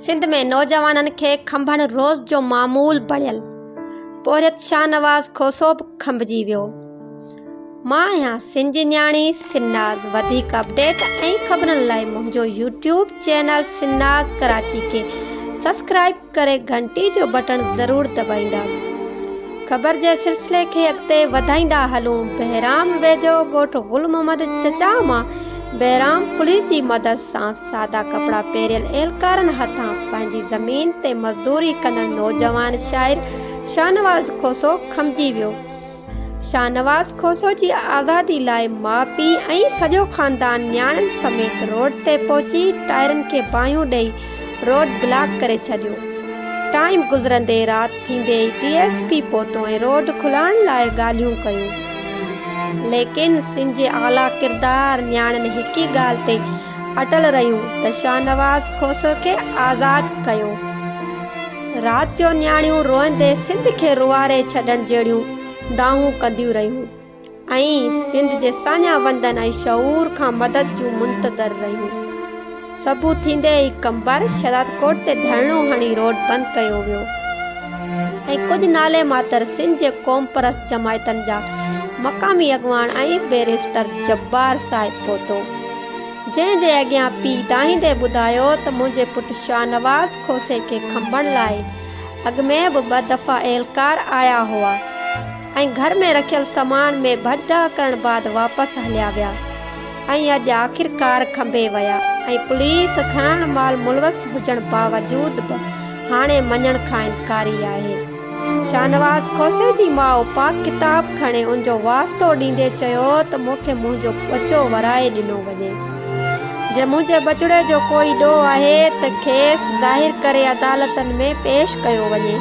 سنڌ ۾ نوجوانن کي کنڀڻ روز جو معمول بڻيل، پورهيت شاهنواز کوسو به کنڀجي ويو. مان آهيان سنڌ جي نياڻي سناز وڌيڪ اپڊيٽ ۽ خبرن لاء منهنجو يوٽيوب چينل سناز ڪراچي کي سبسڪرائب ڪري گهنٽي جو بٽڻ ضرور دٻائيندا. خبر جي سلسلي کي اڳتي وڌائيندا هلون بهرام ويجهو ڳوٺ گل محمد چچا مان بهرام پوليس جي مدد سان سادا ڪپڙا پهريل اهلڪارن هٿان پنهنجي زمين تي مزدوري ڪندڙ نوجوان شاعر شاهنواز کوسو کنڀجي ويو. شاهنواز کوسو جي آزادي لاء ماء پيء ۽ سڄو خاندان نياڻين سميت روڊ تي پهچي ٽائرن کي باهيون ڏئي روڊ بلاڪ ڪري ڇڏيو. ٽائيم گذرندي رات ٿيندي ئي ڊي ايس پي پهتو ۽ روڊ کولائڻ لاء ڳالهيون ڪيون. ليڪن سنڌ جي اعليٰ ڪردار نياڻين هڪ ئي ڳالهه تي اٽل رهيون ته شاهنواز کوسو کي آزاد ڪيو. رات جو نياڻيون روئندي سنڌ کي روئاري ڇڏڻ جهڙيون دانهون ڪنديون رهيون ۽ سنڌ جي ساڃاهه وندن ۽ شعور کان مدد جون منتظر رهيون. صبح ٿيندي ئي قمبر شهدادڪوٽ تي ڌرڻو هڻي روڊ بند ڪيو ويو ۽ ڪجهه نالي ماتر سنڌ جي قومپرست جماعتن جا مقامي اڳواڻ ۽ بئريسٽر جبار صاحب پهتو. جنهن جي اڳيان پيء دانهيندي ٻڌايو ته منهنجي پٽ شاهنواز کوسي کي کنڀڻ لاء اڳ ۾ به ٻه دفعا اهلڪار آيا هئا ۽ گهر ۾ رکيل سامان ۾ ڀڄ ڊاهه ڪرڻ بعد واپس هليا ويا ۽ اڄ آخرڪار کنڀي ويا ۽ پوليس کڻڻ مال ملوث هجڻ باوجود به هاڻي مڃڻ کان انڪاري آهي. شاهنواز کوسي جي ماء پاڪ ڪتاب کڻي ان جو واسطو ڏيندي چيو ته مون کي منهنجو ٻچو ورائي ڏنو وڃي. جي منهنجي ٻچڙي جو ڪوئي ڏوهه آهي ته کيس ظاهر ڪري عدالتن ۾ پيش ڪيو وڃي.